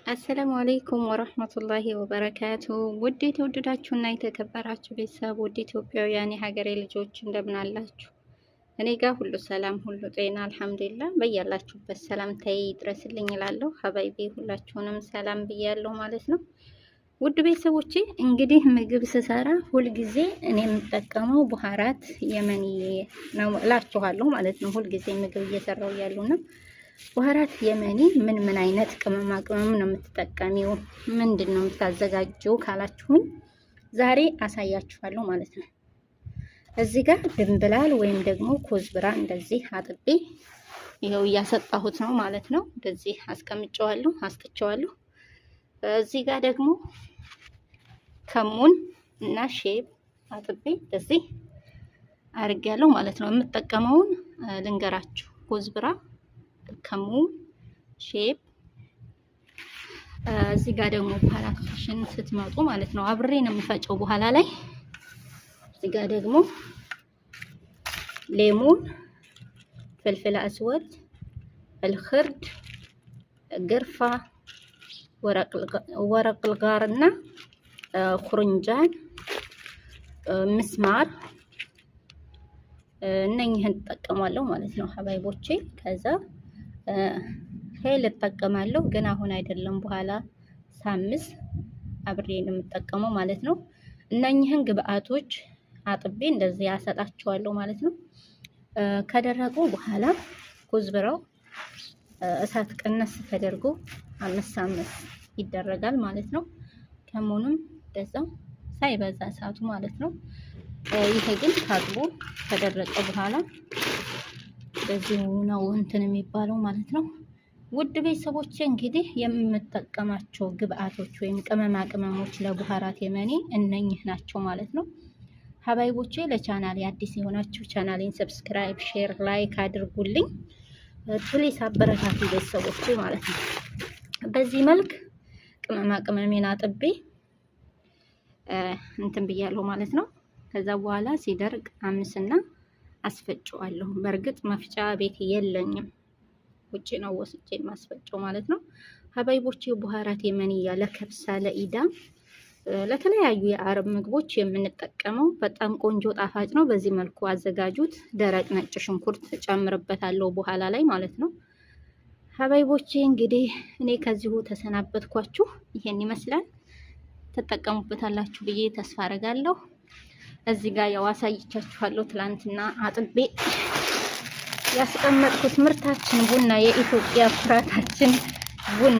السلام عليكم ورحمة الله وبركاته። ውድ የተወደዳችሁና የተከበራችሁ ቤተሰብ፣ ውድ ኢትዮጵያውያን የሀገሬ ልጆች፣ እንደምን አላችሁ? እኔ ጋር ሁሉ ሰላም፣ ሁሉ ጤና፣ الحمد لله። በያላችሁበት ሰላምታዬ ይድረስልኝ እላለሁ። حبايبي ሁላችሁንም ሰላም ብያለሁ ማለት ነው። ውድ ቤተሰቦቼ፣ እንግዲህ ምግብ ስሰራ ሁልጊዜ እኔ የምጠቀመው بهارات يمني ነው እላችኋለሁ ማለት ነው። ሁልጊዜ ምግብ እየሰራው እያሉና بهارات يمني ምን ምን አይነት ቅመማ ቅመም ነው የምትጠቀሚው? ምንድን ነው የምታዘጋጀው ካላችሁኝ ዛሬ አሳያችኋለሁ ማለት ነው። እዚህ ጋር ድንብላል ወይም ደግሞ كزبرة እንደዚህ አጥቤ ይኸው እያሰጣሁት ነው ማለት ነው። እንደዚህ አስቀምጨዋለሁ፣ አስጥቼዋለሁ። እዚህ ጋር ደግሞ ከሙን እና شب አጥቤ እንደዚህ አርጌያለሁ ማለት ነው። የምጠቀመውን ልንገራችሁ፣ كزبرة፣ ከሙን፣ شب። እዚህ ጋር ደግሞ بهارات خشن ስትመጡ ማለት ነው አብሬ ነው የምፈጨው በኋላ ላይ። እዚህ ጋር ደግሞ ليمون፣ فلفل أسود፣ الخرد፣ قرفة፣ ورق الغار እና خرنجان፣ ምስማር እነኝህን እጠቀማለሁ ማለት ነው حبايب ኦቼ። ከዛ هيل እጠቀማለሁ፣ ግን አሁን አይደለም፣ በኋላ ሳምስ አብሬ ነው የምጠቀመው ማለት ነው። እነኝህን ግብአቶች አጥቤ እንደዚህ ያሰጣቸዋለሁ ማለት ነው። ከደረቁ በኋላ كزبرة ው እሳት ቀነስ ተደርጎ አምስት አምስት ይደረጋል ማለት ነው። ከሙኑም እንደዛው ሳይበዛ እሳቱ ማለት ነው። ይሄ ግን ታጥቦ ከደረቀ በኋላ በዚሁ ነው እንትን የሚባለው ማለት ነው። ውድ ቤተሰቦቼ፣ እንግዲህ የምጠቀማቸው ግብአቶች ወይም ቅመማ ቅመሞች ለ بهارات يمني እነኝህ ናቸው ማለት ነው። حبايب ኦቼ፣ ለቻናሌ አዲስ የሆናችሁ ቻናሌን subscribe፣ share፣ like አድርጉልኝ። Please አበረታቱ ቤተሰቦቼ ማለት ነው። በዚህ መልክ ቅመማ ቅመሜን አጥቤ እንትን ብያለሁ ማለት ነው። ከዛ በኋላ ሲደርቅ አምስና አስፈጨዋለሁ። በእርግጥ መፍጫ ቤት የለኝም፣ ውጭ ነው ወስጄ ማስፈጨው ማለት ነው። حبايب ኦቼ፣ بهارات يمنية ለ كبسة፣ ለኢዳም፣ ለተለያዩ የአረብ ምግቦች የምንጠቀመው በጣም ቆንጆ ጣፋጭ ነው። በዚህ መልኩ አዘጋጁት። ደረቅ ነጭ ሽንኩርት ጨምርበታለሁ በኋላ ላይ ማለት ነው። حبايب ኦቼ፣ እንግዲህ እኔ ከዚሁ ተሰናበትኳችሁ። ይሄን ይመስላል። ትጠቀሙበታላችሁ ብዬ ተስፋ አረጋለሁ። እዚህ ጋር ያው አሳይቻችኋለሁ። ትላንትና አጥቤ ያስቀመጥኩት ምርታችን ቡና፣ የኢትዮጵያ ኩራታችን ቡና።